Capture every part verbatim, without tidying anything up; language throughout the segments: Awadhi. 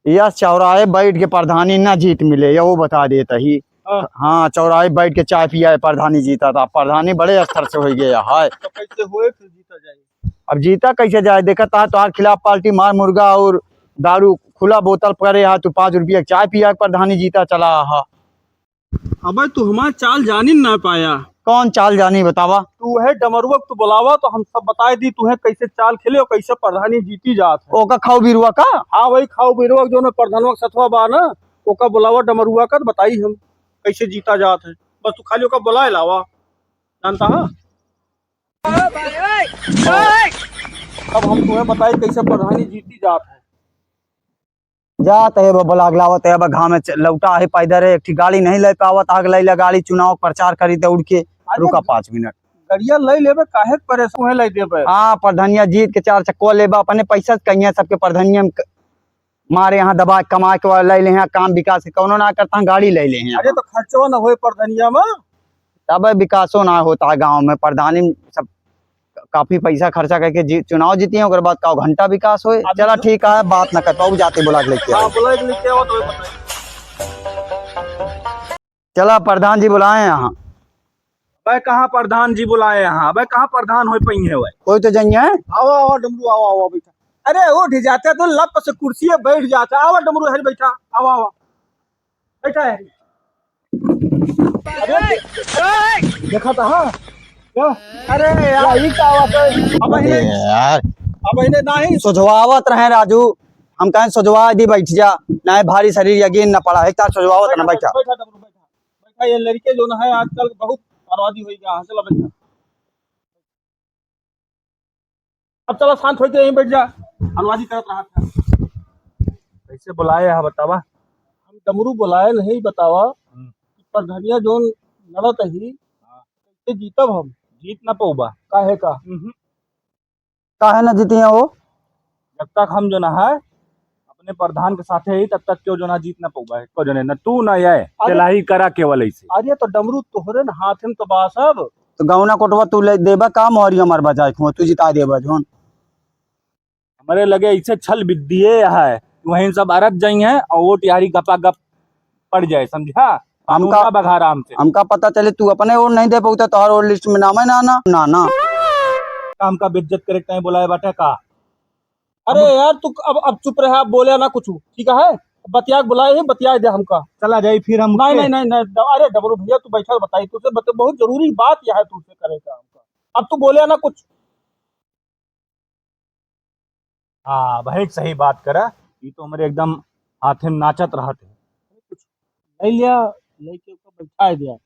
यस, चौराहे बैठ के प्रधानी ना जीत मिले, यहू बता देत ही। हाँ। हाँ, चौराहे बैठ के चाय पिया है, प्रधानी जीता था। प्रधानी बड़े स्तर से होइ गया है। तो कैसे होए फिर जीता जाए? अब जीता कैसे जाए? देखत हा, तोहार खिलाफ पार्टी मार मुर्गा और दारू खुला बोतल पकड़े हा, तू पाँच रुपया के चाय पिया के प्रधानी जीता चला हा। अबे तू हमार चाल जानी ना पाया। कौन चाल जानी बतावा? तू है डमरुआ के तू बुलावा तो हम सब बताए दी तू है कैसे चाल खेले और कैसे प्रधानी जीती जात है। ओका खाऊ बिरुआ का? हाँ वही खाऊ बिरुआ जो ना प्रधानवा के सथवा बा ना, ओका बुलावा डमरुआ का तो बताई हम कैसे जीता जात है। बस तू खाली ओका बुलाए लावा, जानता है? अब हम तुम्हें बताई कैसे प्रधानी जीती जात है। जात है बा, बुला के लावत है, अब घाम में च-, लौटा है पैदल रे, एक ठी गाड़ी नहीं ले पावत, आग लैला गाड़ी, चुनाव के प्रचार करी दे उड़ के। अरे रुका पाँच मिनट। गड़िया ले लेबे, काहे के परेशान है, ले देबे। हाँ, प्रधनिया जीत के चार चक्कवा लेबा, अपने पैसा से कहिया सबके प्रधनिया में क-, मारे यहाँ दबा के कमा के ले ले हैं, काम विकास के कौनो ना करता, गाड़ी ले ले हैं। अरे तो खर्चवा न होए प्रधनिया में। तब विकासो ना होता है गाँव में, प्रधानी सब काफी पैसा खर्चा करके जी-, चुनाव जीती हैं, ओकर बाद का घंटा विकास होए। अभी चला तो ठीक है, बात ना कर पाऊ, जाते बुला के लेके हाँ, आओ। बुला के लेके आओ तो बताइए। चला प्रधान जी बुलाए यहाँ। अबे कहाँ प्रधान जी बुलाए यहाँ? अबे कहाँ प्रधान होए पइहैं वै? कोई तो जाइए। आवा, आवा डमरू, आवा, आवा बैठा। अरे उठ जाता तो लप से कुर्सी पे बैठ जाता। आवा डमरू, हरी बैठा, आवा, आवा। बैठा है। अरे, देखा था, हाँ? क्या? अरे यार, ये का बात है? अब अरे इन्हें, यार। अब इन्हें नहीं। सोझवावत रहे राजू, हम कहें सोझवा दी, बैठ जा, ना भारी शरीर यकीन ना पड़ा है, तार सोझवावत ना बैठा। बैठा, बैठा, बैठा, ये लड़के जो ना है आजकल बहुत बर्बादी हो गया, हाँ, चला बैठा। अब चला, शांत होके यहीं बैठ जा। अनवाजी करत रहा था। कैसे बुलाए हा बतावा? हम डमरू बुलाए नहीं बतावा। हम्म। कि प्रधनिया जोन लड़त ही, हाँ। कैसे जीतब हम? जीत ना पउबा। काहे का? हम्म। काहे ना जीती है वो? जब तक हम जो ना है, अपने प्रधान के साथे ही, तब तक क्यों जो ना जीत ना पउबा है, को जने, न तू ना ये, अरे चलाही करा केवल ऐसे। अरे तो डमरू तोहरे न हाथ में तो बा सब। तो गौना कोटवा तू ले देबा का, मोहरी हमार बजाए खुआ, तू जिता देबा जोन। हमरे लगे ऐसे छल विद्ये है, वहीं सब अरत जाई हैं और वोट यारी गपा गप पड़ जाए, समझा? हमका कानून का बघाराम से। हमका पता चले तू अपने वोट नहीं दे पउता, तोहर वोट लिस्ट में नाम है ना, ना, ना, ना। हमका बेइज्जत करे के टाइम बुलाए बाटे का? अरे हम यार, तू अब, अब चुप रहे, अब बोले ना कुछ, ठीक है? बतिया के बुलाए ही, बतिया दे हमका। चला जाई फिर हम नहीं, के? नहीं, नहीं, नहीं, ड-, अरे डबरू भैया, तू बैठा, बताई तुझसे बत-, बहुत जरूरी बात यह है तुझसे करे का हमका। अब तू बोले ना कुछ। हाँ, बहुत सही बात करा, ये तो हमारे एकदम हाथे में नाचत रहत है। कुछ ले लिया, लेके ऊपर बैठा दिया।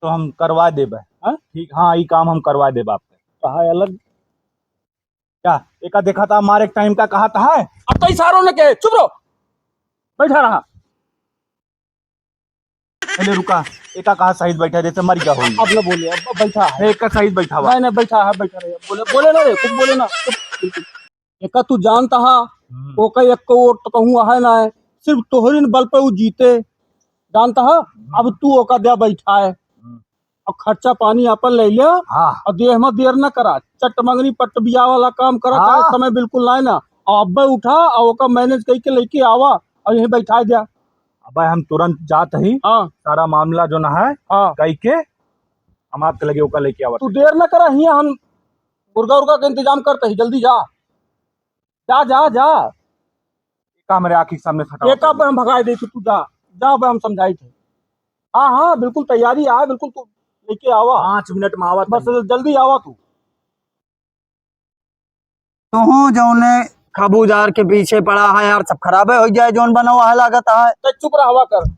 तो हम करवा देबे। हाँ? ठीक, हाँ, ई काम हम करवा देबे आपके। कहा अलग? क्या? एका देखा था, मारे टाइम का कहा था है? अब तो इशारों ने के, चुप रहो। बैठा रहा। पहले रुका, एका कहा सही बैठा, जैसे मर गया हो। अब ना बोले, अब बैठा है। नहीं, एका सही बैठा हुआ। नहीं, नहीं, बैठा है, बैठा रहे। बोले, बोले ना रे, कुछ बोले ना, चुप, बिल्कुल। एका तू जानता हा, हम्म। ओका एक को वोट तो कहूँ है ना है, सिर्फ तोहरी न बल पे वो जीते, जानता हा? हम्म। अब तू ओका दे बैठा है। हम्म। और खर्चा पानी आपन ले लिया, हाँ। और देह में देर न करा, चट मंगनी पट बिया वाला काम करा, हाँ। समय बिल्कुल ना है ना, और अब्बे उठा और ओका मैनेज करके लेके आवा और यहीं बैठा दिया। अबे हम तुरंत जात ही, हाँ। सारा मामला जो ना है, हाँ। कह के हम आपके लगे ओका लेके आवा। तू देर न करा, हियाँ हम मुर्गा उर्गा के इंतजाम करते ही, जल्दी जा। जा, जा, जा। एका हमरे आँखी के सामने से हटाओ। एका पे हम भगाए दे, तू जा, जा, अब हम समझाई थे। हाँ, हाँ, बिल्कुल तैयारी आए, बिल्कुल तू लेके आवा। पाँच मिनट में आवा बस, तनी। जल्दी आवा तू। तोहूँ जौने खबूजार के पीछे पड़ा है यार, सब खराबे हो जाए, जौन बना हुआ है लागत है। तो चुप रहवा कर।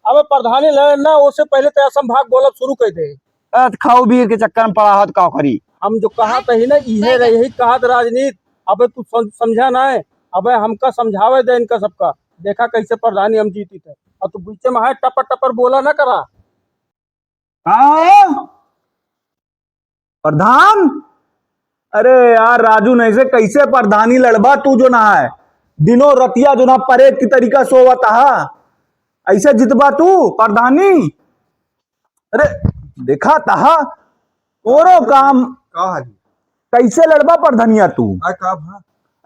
अबे प्रधानी लड़े ना, उससे पहले तो संभाग बोलब शुरू कर दे। ए, तो खाऊ बीर के चक्कर में पड़ा है, तो का करी? हम जो कहा तही ना, इहे रहे, यही कहा था राजनीति। अबे तू सम-, समझा ना है। अबे हमका समझावे दे इनका सबका। देखा कैसे प्रधानी हम जीती थे। और तू बीचे में है, टपर टपर बोला ना करा। हाँ? प्रधान? अरे यार राजू, नहीं से कैसे प्रधानी लड़बा तू जो ना है? दिनों रतिया जो ना परेत की तरीका सोवत हा। ऐसे जितबा तू प्रधानी? अरे देखा तहा तोरो काम। का हाल? कैसे लड़बा प्रधानिया तू? आ, का भा?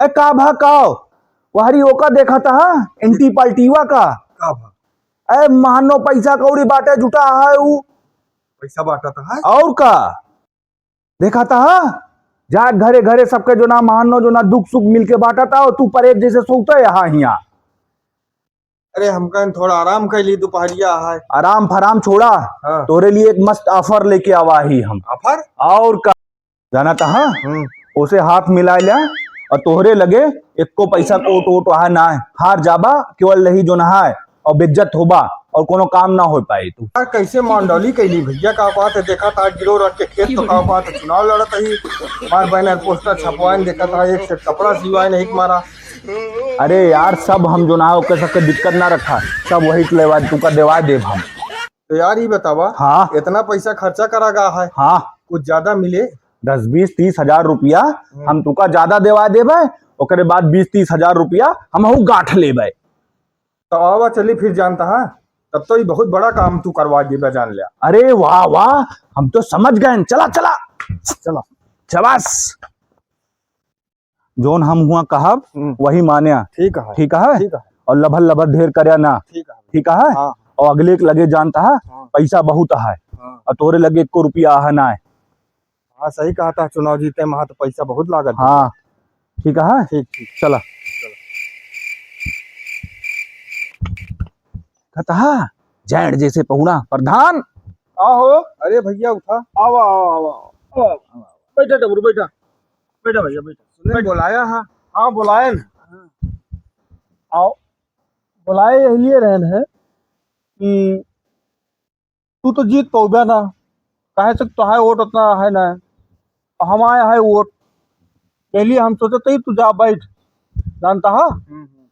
ए, का भा का? वहरी ओका देखत ह, एंटी पार्टीवा का। का भा? ए, महनो पैसा कौड़ी बाटे जुटा है उ। पैसा बांटत है? और का? देखत ह, जात घरे घरे सबके जो ना महनो जो ना दुख सुख मिलके बांटत ह, और तू परेत जैसे सोते ह हियाँ। अरे, हमका थोड़ा आराम कर ली, दुपहरिया है। आराम फराम छोड़ा, हाँ। तोरे लिए एक मस्त offer लेके आवा ही हम। Offer? और का, जानत ह? हम्म। ओसे हाथ मिला ल्या, और तोहरे लगे एको पैसा कोट वोट वहाँ ना है। हार जाबा, केवल रही जो ना है, और बेइज्जत होबा, और कोनो काम ना हो पाए तू। यार, कैसे मांडली कैली भैया, का बात है? देखा था गिरो रख के खेत, तो का बात है, चुनाव लड़त ही, मार banner poster छपवाए, देखा था एक set कपड़ा सिवाए नहीं मारा। अरे यार, सब हम जो ना ओके सबके दिक्कत ना रखा, सब वही लेवा, तुका देवा देब हम। तो यार, ई बतावा, हाँ। इतना पैसा खर्चा करा गा है, हाँ। कुछ ज्यादा मिले? दस, बीस, तीस हजार रुपया हम्म। हम तुका ज्यादा देवा देबे, ओकरे बाद बीस, तीस हजार रुपया हमहू गांठ लेबे। तो आवा चली फिर, जानता है, तब तो ई बहुत बड़ा काम तू करवा देबे, जान लिया। अरे वाह, वाह, हम तो समझ गए। चला, चला, चला, शाबाश। जौन हम हुआ कहब, हम्म। वही मान्या। ठीक है। ठीक है? ठीक है। और लभर लभर ढेर कर्या ना। ठीक है। ठीक है? हाँ। और अगले के लगे जानता है, हाँ। पैसा बहुत है। हाँ। और तोरे लगे एको रुपया है ना। हाँ, सही कहा था, चुनाव जीते महा तो पैसा बहुत लागत है। हाँ। ठीक है? ठीक, ठीक। चला। चला। कहता है, जैंड जैसे पहुना प्रधान। आहो। अरे भैया उठा। आवा, आवा, आवा, आवा। बैठा डमरू, बैठा। बैठा भैया, बैठा। सुने, बैठा। बुलाया है? हाँ, बुलाए न। हाँ। आओ, बुलाए यही लिए रहन है कि तू तो जीत पउबे ना, काहे से तोहार वोट उतना है ना, हमारे है वोट। यही लिए हम सोचत ही तू जा बैठ, जानता है? हम्म, हम्म।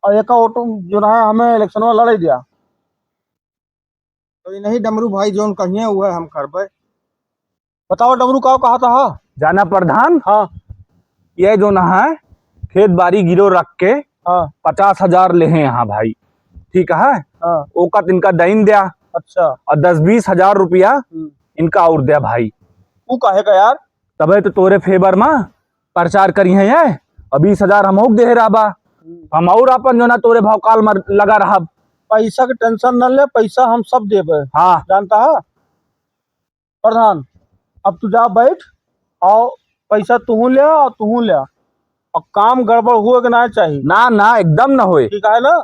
और एक वोट जो ना है, हमें election में लड़ाई दिया। तो ये नहीं डमरू भाई, जौन कहिए हुआ हम करबे। बताओ डमरू, का कहत हा? जाना प्रधान, हाँ। ये जो ना है, खेत बारी गिरो रख के हाँ। पचास हजार लेहे यहाँ भाई, ठीक है? हाँ। ओका तिनका दइन द्या। अच्छा। और दस बीस हजार रुपया हम्म। इनका और द्या भाई। तू काहे का यार? तबे तो तोरे favour में प्रचार करी है ये, और बीस हजार हम ओक देहे रहबा। हम्म। हम और अपन जो ना तोरे भौकाल में लगा रहब। पैसा के tension न ले, पैसा हम सब देबे। हाँ। जानता है? प्रधान, अब तू जा बैठ, और पैसा तुहूँ ल्या और तुहूँ ल्या, और काम गड़बड़ हुए के ना चाहिए। ना, ना, एकदम ना होए। ठीक है ना?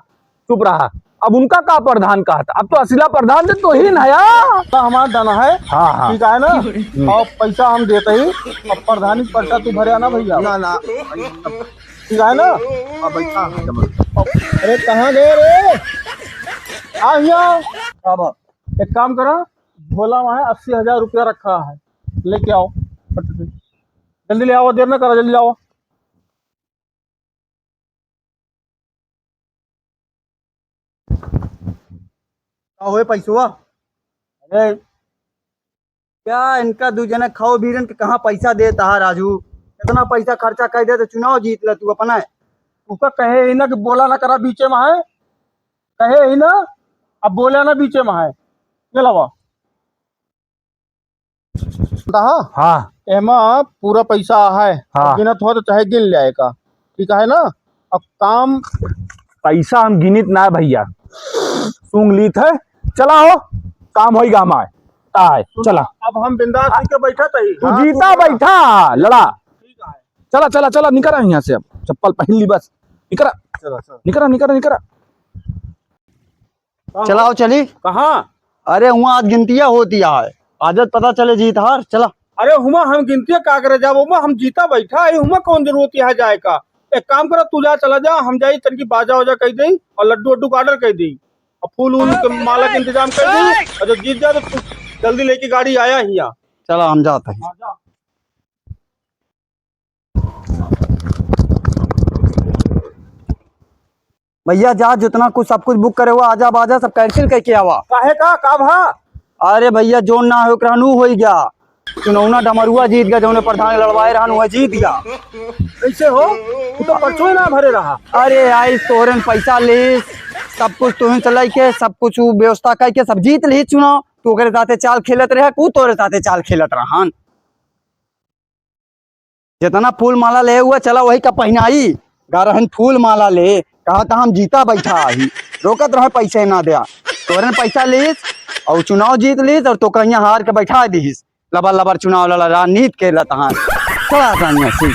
चुप रहा। अब उनका का प्रधान कहत, अब तो असिला प्रधान तो तोही ना या। तो हमारा धन है। हाँ, हाँ। ठीक है ना? हम्म। और पैसा हम देते ही, अब प्रधानी पैसा तू भरे ना भैया। ना, ना। ठीक है ना? अब बैठा, जमा। अरे कहाँ गए रे? आ यहाँ। अब एक काम करा, झोला में है, अस्सी हजार रुपया रखा है, लेके आओ। जल्दी ले आओ, देर ना करा, जल्दी लाओ। का होए पैसवा? अरे, क्या इनका दू जने खाओ बीरन के कहाँ पैसा देता है राजू? कितना पैसा खर्चा कर दे तो चुनाव जीत ले तू अपना। उसका कहे ही ना कि बोला ना करा बीचे में है, कहे ही ना, अब बोला ना बीचे में है। ये लावा। हाँ। एमा पूरा पैसा है। हाँ। गिनत हो तो चाहे गिन ले का, ठीक है ना? अब काम पैसा हम गिनित ना भैया, सूंघ लीत है। चला हो, काम होई गा हमार। आए, चला। अब हम बिंदास होके बैठा तही। तू हाँ, जीता तू बैठा, लड़ा। ठीक है। चला, चला, चला, निकरा यहाँ से अब। चप्पल पहन ली बस। निकरा। चला, चला। निकरा, निकरा, निकरा। चलाओ चली। कहाँ? अरे, हुआं आज गिनतिया होती है, आज पता चले जीत हार। चला। अरे, हुआं हम गिनतिया का करे जाब, हुआं हम जीता बैठा है, हुआं कौन जरूरत है जाए का? एक काम करा, तू जा, चला जा, हम जाई तनकी बाजा वाजा कह देई और लड्डू वड्डू का order कह देई और फूल वूल के माला के इंतजाम कह देई और जब जीत जाए तो तू जल्दी लेके गाड़ी आया हियां। चला, हम जाते हैं। हाँ, जा। भैया जा, जितना कुछ, सब कुछ book करे हुआ, आजा बाजा सब cancel करके आवा। काहे का, का भा? अरे भैया, जोन ना हो रहनू होई गया, चुनौना डमरुआ जीत गया, जौने प्रधान लड़वाए रहन वह जीत गया। कैसे हो? तू तो पर्चो ही ना भरे रहा। अरे आई तोहरन पैसा ली, सब कुछ तुहिन से लेके, सब कुछ उ व्यवस्था करके सब जीत ली चुनाव। तू ओकरे साथे चाल खेलत रहे, उ तोरे साथे चाल खेलत रहन। जितना फूल माला ले हुआ चला वही का पहनाई। गा रहन फूल माला ले, कहा था हम जीता बैठा ही, रोकत रहे पैसे ना द्या। तोरन पैसा लीस और चुनाव जीत लीस और तो कहिया हार के बैठा दीस। लबर लबर चुनाव लड़ा, राजनीति के लतहान। चला जानिया सी।